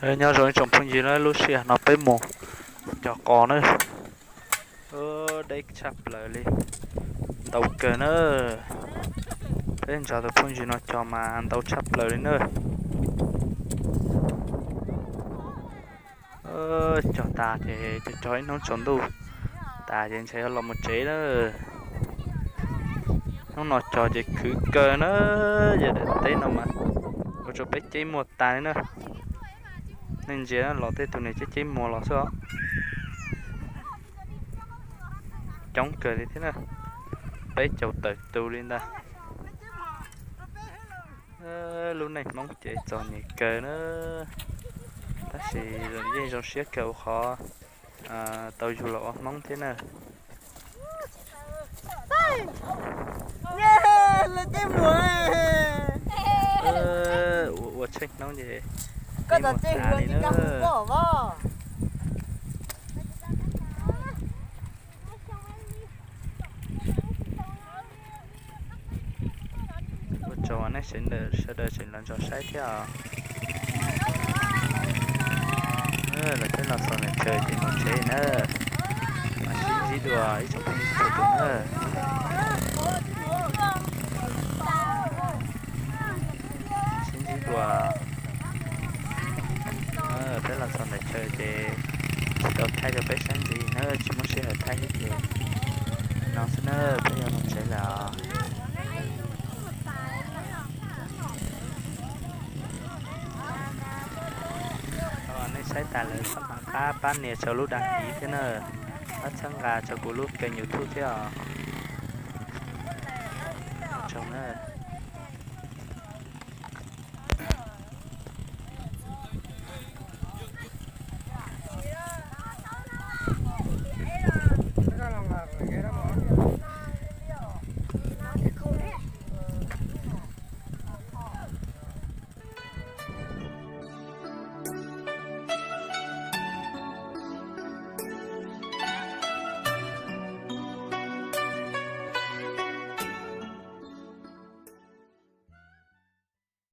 Nyob zoo ib tsoom phooj ywg na, lub sij hawm no peb mus cog qos na. Deb tshaj plaws li, ntau kawg na. Peb nrog tus phooj ywg no cog mas ntau tshaj plaws li na. Cog tas ces cog cog ib hnub tsaus ntuj tas ces ntshe yuav los mus tsev na. Hnub no cog ces khwv kawg na, yog daim teb no mas ua rau peb ceb muag tas li na. Nej ntsia los tej tus niag ceb ceb muag los xwb os. Coob kawg li thiab na, peb caug tawm tus li ntag. Lub neej Hmoob ces txom nyem kawg na, tab sis yeej zoo siab kawg ua qhov tau yug los ua Hmoob thiab na. Ua tsheej hnub ces ceb muag tas li na. Ua tsaug nej sawv daws tseem los nrog saib thiab os. Lawv peb los txog ntawm chaw ces mus tsev na. Mas sib ntsib dua ib tsoom phooj ywg txhua tus na. Sib ntsib dua. Peb los txog ntawm chaw ces tsis tau thaij rau peb saib ntxiv na, tsis muaj sij hawm thaij thiab ces no xwb na, peb yuav mus tsev lawm. Nej saib tas lawm txhob hnav qab pab nias rau lub dag kiv thiab na, pab txhawb nqa rau kuv lub kênh YouTube thiab os. Ua tsaug na.